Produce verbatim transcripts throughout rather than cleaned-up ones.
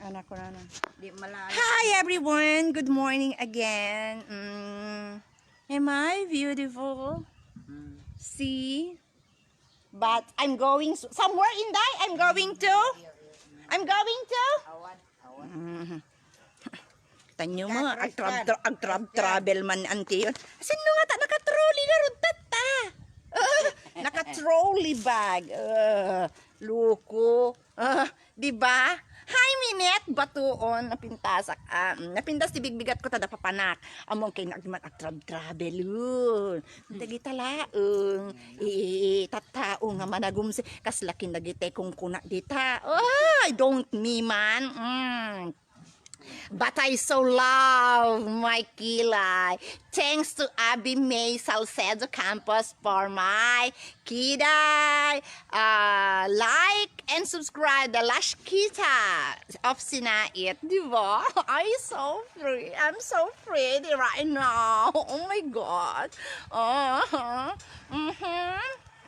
Anak ko na na. Di malayo. Hi everyone! Good morning again. Mm. Am I beautiful? Mm. See? But I'm going s-, somewhere, Inday. I'm going to. I'm going to. Awan, awan. Mm. Tanyo mo, agtra-, tra-, agtra-travel man antiyon. Sino nga ta naka-trolley nga rod tatta? Ah, naka-trolley bag. Ah, loko. Ah, di ba? Hi, Minette! Batuon, napintasak. Ah, mm, napintas ti bigbigat ko, tada papanak. Among kay nagman agtra-travel. Oh. Dagita laeng. I-, i-, tattao nga managumsi. Kasla kin dagiti kungkuna dita. Oh, I don't me man. Mm. But I so love my kilay. Thanks to Abby May Salcedo Campos for my kilay. Uh, like and subscribe the Lash Kita of Sinait, di ba? I so free. I'm so pretty right now. Oh my God. Uh-huh. Mm-hmm.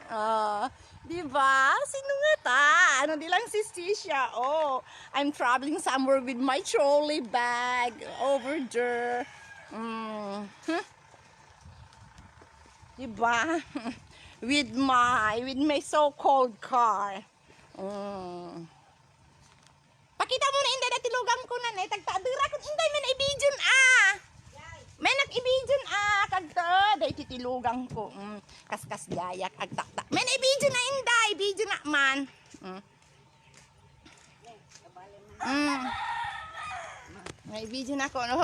Ah, di ba? Sino nga ta? Ano, di lang si Stisha. Oh, I'm traveling somewhere with my trolley bag over there. Mm. Hmm. Di ba? With my, with my so-called car. Mm. Pakita mo na, Inday, dati lugang ko na, ne. Tagtadura ko, Inday, may naibidyun, ah. May naibidyun, ah. Kagta, dati ti lugang ko. Mm, kaskas jayak, agtaktak. May naibidyun na, Inday. Video na man. Mm. Mm. May video na ko, no?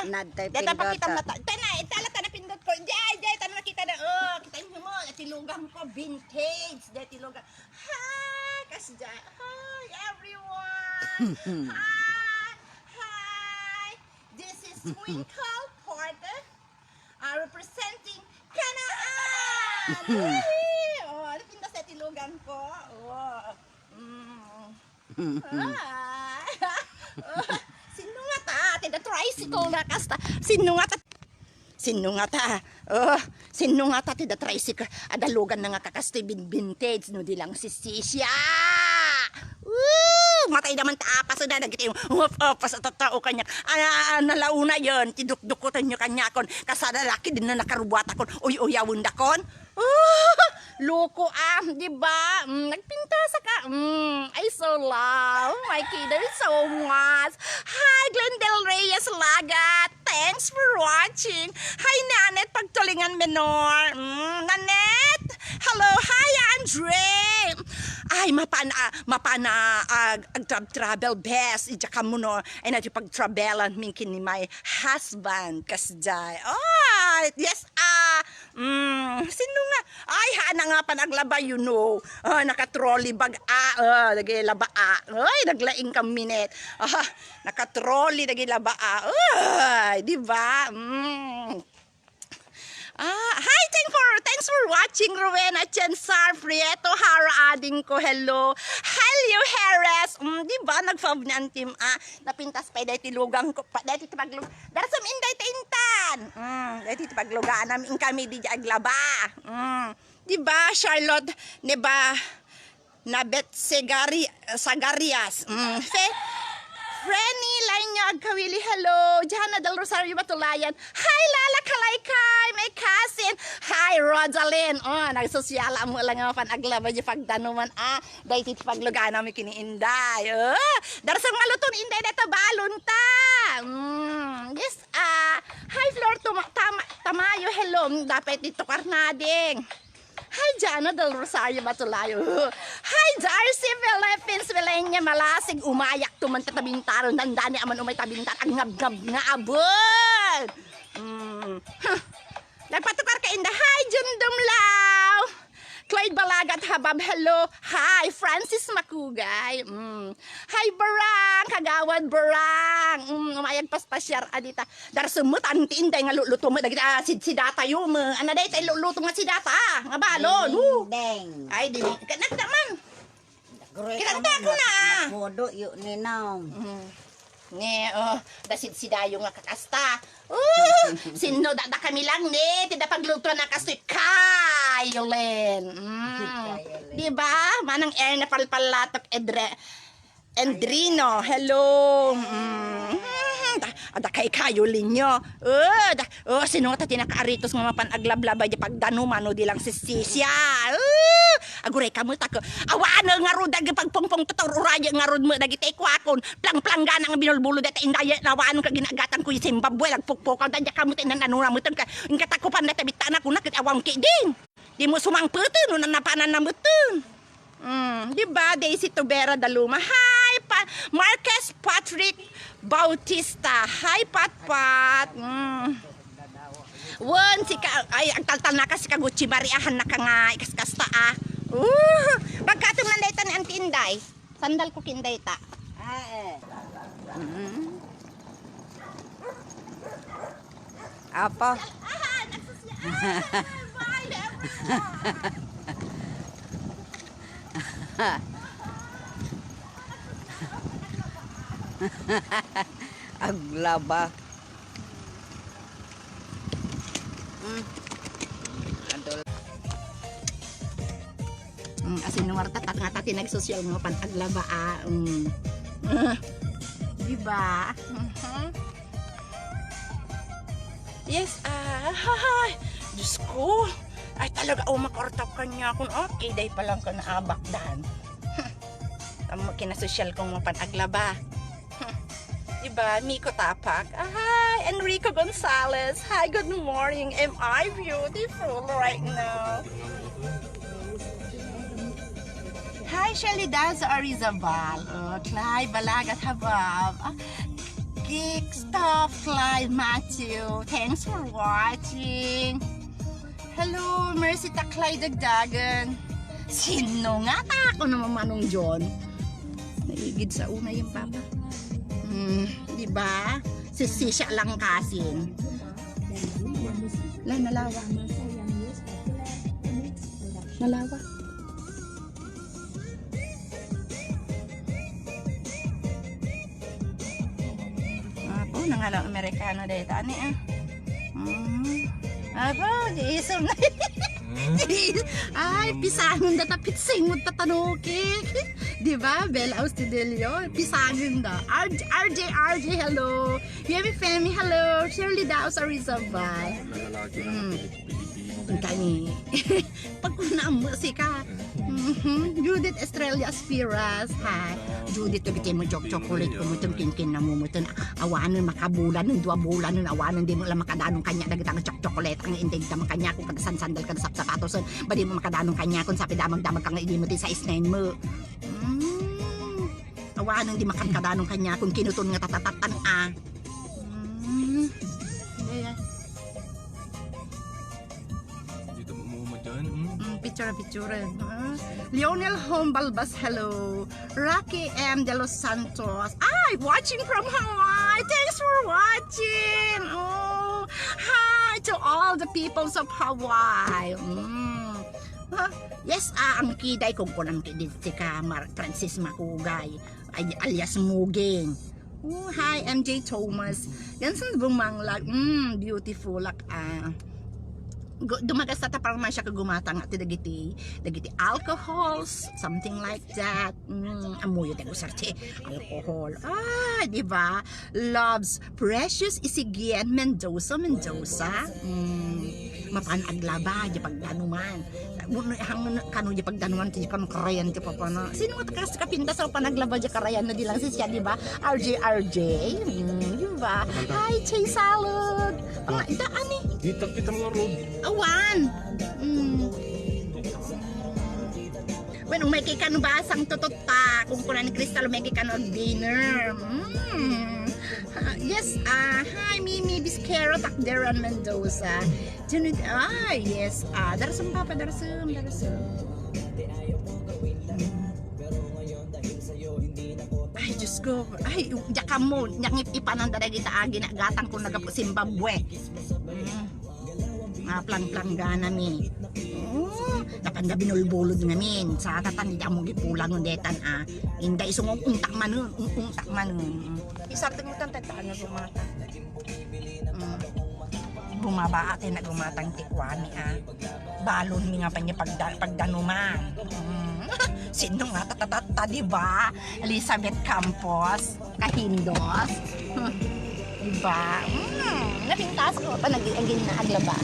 Nadtay data, pakita mo ta. Ita na, ita na, ta napindot ko. Jay, jay, ta nakita na. Oh, kita mo, dati lugang ko, vintage. Dati lugang. Hi, kasjay. Hi, everyone. Hi. Hi. This is Twinkle Porter, uh, representing Canaan. Yay! Oh, ano pinta sa tilugan ko? Oh. Mm. Ah. Oh, sino nga ta? Tida tricycle na kasta. Sino nga ta? Sino nga ta? Oh, sino nga ta ti da tricycle? Adalugan na nga kakastoy bin-, vintage, no di lang si Sisia. Woo! Matay naman ta apas na dagiti, whoop, apas at tao kanya. Ah, nalauna yon, ti dukdukutan nyo kanyakon. Kasada laki din na nakarubuatakon. Uy, uyawon dakon. Oh, loko, ah, di ba? Mm, nagpintasak. Mm, I so love my kiddo so much. Hi, Glendale Reyes Lagat. Thanks for watching. Hi, Nanette Pagtulingan Menor. Mm, Nanette. Hello. Hi, Andre. Ay, mapana, mapana, ag, ag-, tra-, travel best. Ija kamo, no? Ay, na pag-travelan min kin ni my husband. Kasjay. Oh, yes, ah. Mm, sino nga? Ay, haan na nga panaglaba, you know. Ah, naka-trolley bag, ah, ah, dagiti laba, ah. Ay, naglaing ka minute. Ah, naka-trolley dagiti laba, ah. Ay, di ba? Mm. Ah, hi, thank for, thanks for watching, Rowena Chensar Prieto, Hara Ading ko, hello. Helio Harris, mm, di ba, nag-fav ni Antim, ah, napintas pa, dahil ti lugang ko, pa, dahil ti paglug-, Darasam inday ta intan. Mm, daytoy ti paglugaanam, inkami di aglaba. Mm. Di ba, Charlotte, di ba, Nabet Segari-, Sagarias. Mm. Fe-, Frenny Lainyo Agkawili, hello. Jana del Rosario Batulayan. Hi, Lala Kalaykay, my cousin. Hi, Rosalyn. Oh, nagsosyal mo lang nga pan aglaba di pagdanuman. Ah, daytoy ti paglugaanam ken ni inday. Oh, darasam nga luto ni inday dayta balon ta. Mm, yes, ah, hi, Flor Tuma-, Tama-, Tamayo, hello. Mm, dapat dito karnading. Hi, Jana del Rosario Batulayo. Hi, Darcy Philippines, Milenia Malasig, umayak tuman tatabintaron, dandani aman umay tabintar, agngabngab nga abon. Mm. Huh. Nagpatukar ka inda. Hi, Jun Dumlao. Clyde Balagat Habab, hello. Hi, Francis Makugay. Mm. Hi, Barang, Kagawad Barang. Mm, umayag paspasyar, adita. Darasem met, anti inday nga luluto met, dagiti, ah, sidsidatayo met. Ana dayta luluto nga sidata, nga balon. Ding, ding, ding. Ay, di, kanagda man. Kinanta ko na. Napudo, yu, ninong. Mm. Ni, oh, dasidsidayo nga kakasta. Oh, sinno da, da kami lang ni, ti da pagluto na kastoy Kayolen. Mm. Kayolen. Di ba? Manang Erna Palpalatok Edre. And Rino, hello. Mm, da, adda kaykayo, Linyo. Oh, da, oh, sino nga ti nakaaritos nga mapan aglablaba di pagdanuman no di lang sisisya. Oh, aguray kamo tako. Awan nga rud dagi pagpungpong tutor uraye nga rud mo dagiti kuakon. Plangplanggana nga binulbulo deta indaye nawan ka ginagatang ko Zimbabwe lagpukpukaw da kamo ti nananura mo ka. Ingkatakupan na tabitana ko na ket awan ki din. Di mo sumangpeten no nanapanan na metten. Mm, di ba, Daisy Tubera Daluma? Hi, pa Marquez Patrick Bautista. Hi, Patpat. Mm. Wen, sika, ay, agtaltalnaka sika Gucci Maria, hannaka nga ikaskasta, ah. Uh, pagkatem man dayta ni Auntie Inday. Sandal ko kin dayta. Ah, eh. Mm. Apo. Aglaba. Mm. Adol. Mm, asin numartatak nga ta ti nagsosyal nga pan aglaba, ah. Mm. Ah, di ba? Mhm. Yes, ah, ay, Diyos ko. Ay, talaga, oh, makartap kanya kun, okay, day pa lang ka naabak dan. Amo, kinasosyal kong mapan aglaba. Diba, Miko Tapak? Ah, hi, Enrico Gonzalez. Hi, good morning. Am I beautiful right now? Hi, Shelly Daz Arizabal. Oh, Clyde Balagat Habab. Ah, Geek Stuff, Clyde Matthew. Thanks for watching. Hello, Mercy Taklay Dagdagan. Sino nga ta? Ako naman, Manong John. Naigid sa una yung papa. Hmm, di ba? Si Sisha lang kasin. La, nalawa. Nalawa. Apo, nangalang Amerikano dayta, ani, ah. Mm. Apo, di isom na. Hmm? Ay, pisangon da tapit singot ta tanuki. Di ba? Bella Austedelio, pisangon da. R J, R J, R J, hello. Yemi Femi, hello. Shirley Daos Arizabal. Nalalaki na Mm. Pilipino. Ang kani. Pagkunam mo, sika. Mhm. Judith Estrella Aspiras, hi. Judith, dagiti mo jok chocolate ko mo, itong kinkin na mo, mo, itong awanen, makabulanen, dua bulanen, awanen, di mo lang makadanon kanya, dagita nga chok-, chocolate, ang inday da makanya, kung kada sansandal, kada sapsapatos, ba di mo makadanon kanya, kung sapi damag-damag ka nga, hindi mo ti size nine mo. Mm. Awanen, di makakadanon kanya, kung kinuton nga tatatatan, ah. Mm. Yeah, yeah. Dito mo mo dyan, mm. Mm, picture, picture. Ah. Lionel Home Balbas, hello. Rocky M De Los Santos, ay, watching from Hawaii. Thanks for watching. Oh, hi to all the peoples of Hawaii. Mm. Ah, yes, ah, ang kiday kung kunam ki dito ka Mar-, Francis Makugay, ay, alias Muging. Oh, hi, M J Thomas. Gansan bumanglag. Mm, beautiful, ah. Gu-, dumagas ta ta parmasya ka gumata nga ti dagiti, dagiti alcohols, something like that. Mm, amuyo ti agusar ti alcohol. Ah, di ba? Loves Precious Isigian Mendoza, Mendoza. Mm, mapan aglaba, di pagdanuman. Uno, hang-, kano di pagdanuan ti kano karayan ti papana. Sino nga takas kapintas sa panaglaba di karayan na di lang si siya, di ba? R J, R J. Mm, di ba? Hi, Chay Salud. Pang, da, ani? Kita, kita mga road. Awan. Mm. Bueno, may kikano basang tutot pa. Kung kuna ni Crystal, may kikano ag dinner. Mm. Ah, yes, ah, hi, Mimi Bisquero, Takderan Mendoza. Junid, ah, yes. Ah, darsum, Papa, darsum, darsum. Ay, Diyos ko. Ay, diyak mo. Diyak ipanan talaga ita agi na gatang kung nagapu Zimbabwe. Mm. Nga plangplanggana mi. Oh, napanda binulbulod ngamin. Sa tatan, di mo gipulang detan, ah. Inday sungog untak manun, un-, untak manun. Isartag mo tan, tan, ano, gumata. Mm. Bumaba ati nagumatang ti kuami, ah. Balon mi nga panya pagda-, pagdanuman. Mm. Sino nga tatatatta, di ba? Elizabeth Campos, Kahindos. Di ba? Mm. Napintas ko pa nag-, agin na aglaba.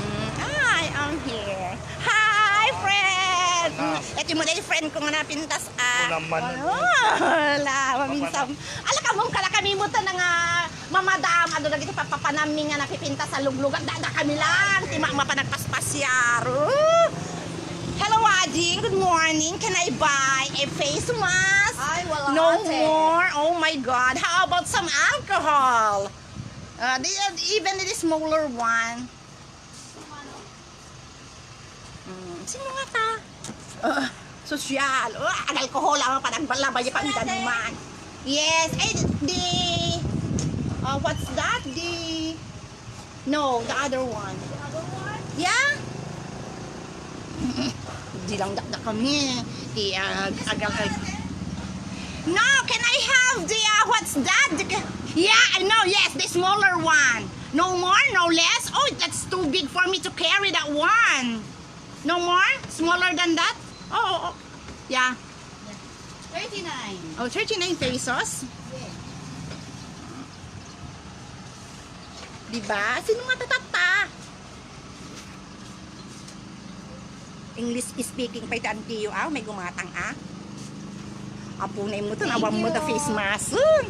Mm. Hi, I'm here. Hi, friend! Mm. Iti mo na yung friend ko nga napintas, ah. Ano naman? Wala, maminsam. Ala ka mong kala kami mo ta na nga mamadam, ano na gito papapanami nga napipintas sa luglugan. Dada kami lang, ti ma-, mapanagpaspasyar. Oh. Hello, Ading. Good morning. Can I buy a face mask? Ay, wala, No ate. more. Oh my God. How about some alcohol? Uh, the, even the smaller one. Mm, sino nga ta? Ah, sosyal. Oh, ang alcohol ang panagbalabay pang danuman. Yes. Ay, the, uh, what's that? The, no, the other one. Yeah? Di lang dakdak kami. Di, ah, agal-, ag-, No, can I have the, uh, what's that? The ca-, yeah, I know, yes, the smaller one. No more, no less. Oh, that's too big for me to carry that one. No more? Smaller than that? Oh, oh, oh. Yeah. Thirty-nine. Oh, thirty-nine pesos? Yes. Diba? Sino nga tatatta? English speaking pa iti antiyo, ah, may gumatang, ah. Apo na mo to, Thank nawang mo ta you. Face mask. Hmm.